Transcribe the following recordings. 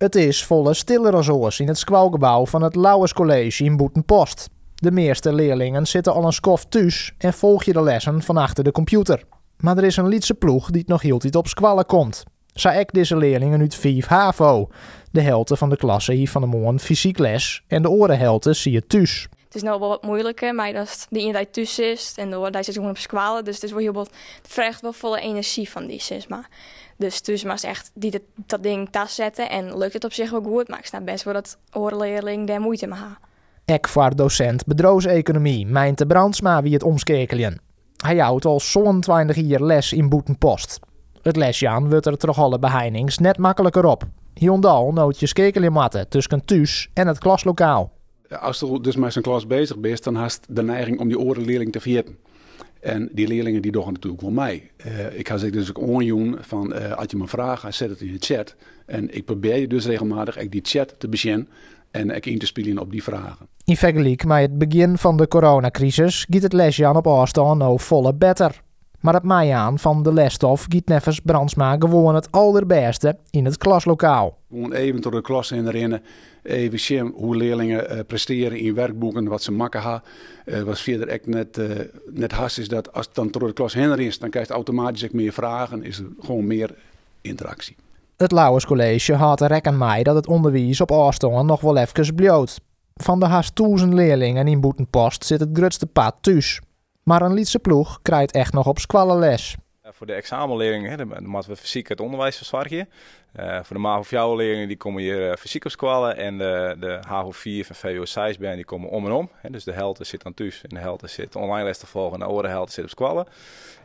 It is folle stiller as oars yn it skoalgebou fan it Lauwers College yn Bûtenpost. De measte learlingen sitte al in skoft thús en folgje de lessen fan achter de kompjûter. Mar der is in lytse ploech dy't noch hieltyd op skoalle komt. Sa ek dizze learlingen út 5 HAVO. De helte fan de klasse hie fan 'e moarn fysyk les en de oare helte siet thús. It is no wol wat muoiliker, mar datst de iene dei thús sitst en de oare dei sitst gewoan op skoalle. Dus it is wol hiel bot, it freget wol folle enerzjy fan dy, sis mar. Dus thús moatst echt dy ta dingen tasette en lukt it op sich wol goed, mar ik snap bêst wol dat oare learlingen dêr muoite mei ha. Ek foar dosint bedriuwsekonomy Meinte Brandsma wie it omskeakeljen. Hy jout al 27 jier les yn Bûtenpost. It lesjaan wurdt der troch alle beheinings net makliker op. Hielendal no't je skeakelje moatte tusken thús en it klaslokaal. Ast dus mei sa'n klas beuzich bist, dan hast de neiging om dy oare learling te ferjitten. En dy learlingen dy dogge natuerlik wol mei. Ik ha se dus ek oanjûn fan as je in fraach ha, set it yn de chat. En ik probearje dus regelmatich ek dy chat te besjen en ek yn te spyljen op dy fragen. Yn fergelyk mei it begjin fan de coronakrisis giet it lesjaan op ôfstân no folle better. Mar it meijaan fan de lesstof giet neffens Brandsma gewoan it alderbêste yn it klaslokaal. Gewoan even troch de klas hinne rinne, even sjen hoe learlingen prestearje yn werkboeken, wat se makke ha. Wat fierder ek net hast is dat ast dan troch de klas hinne rinst, dan krijst automatysk ek mear fragen, is der gewoan mear ynteraksje. It Lauwers College hâldt der rekken mei dat it ûnderwiis op ôfstân noch wol efkes bliuwt. Fan de hast 1000 learlingen yn Bûtenpost sit it grutste part thús. Mar in lytse ploech krijt echt noch op skoalle les. Foar de eksamenlearlingen, hè, moatte we fysyk it ûnderwiis fersoargje. Foar de MAVO 4 learlingen dy komme hjir fysyk op skoalle en de HAVO 5 en VWO 6 bern dy komme om en om. Dus de helte sit dan thús en de helte sit online les te folgjen en de oare helte sit op skoalle.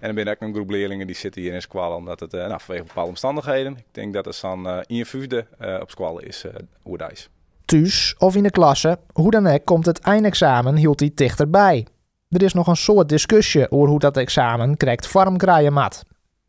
En der binne ek in groep learlingen dy sitte hjir yn skoalle omdat it, no, fanwege bepaalde omstannichheden. Ik tink dat der sa'n ien fyfde op skoalle is oerdeis. Thús of yn de klasse, hoe dan ek komt it eineksamen hieltyd tichterby. Der is noch in soad diskusje oer hoe't dat eksamen krekt foarm krije moat.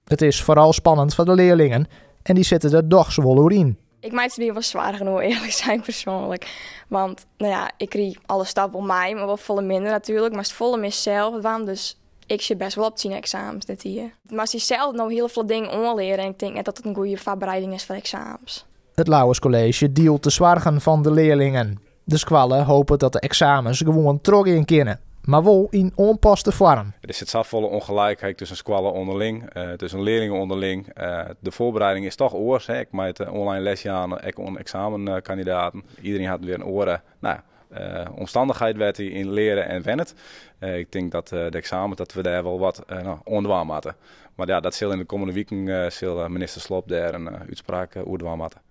It is foaral spannend foar de learlingen en dy sitte der dochs wol oer yn. Ik meitsje my wol soargen oer, earlik sein, persoanlik. Want, no ja, ik krij alle stof wol mei, mar wol folle minder natuerlik. Moatst folle mear sels dwaan, dus ik sjoch bêst wol op tsjin eksamens dit jier. Moatst dysels no hiel folle dingen oanleare en ik tink net dat it in goede foarbereiding is foar eksamens. It Lauwers College dielt de soargen fan de learlingen. De skoalle hopet dat de eksamens gewoan trochgean kinne, mar wol yn oanpaste foarm. Der sit safolle ûngelijkheid tusken skoalle ûnderling, tusken learlingen ûnderling. De foarbereiding is toch oars, hè, ek mei it online lesjaan, ek oan eksamenkandidaten. Iderien hat wer in oare, no, omstannichheid wêr't hy yn leare en wennet. Ik tink dat de eksamens, dat we dêr wol wat, no, oan dwaan moatte. Mar ja, dat sil yn de kommende wiken sil minister Slob dêr in útspraak oer dwaan moatte.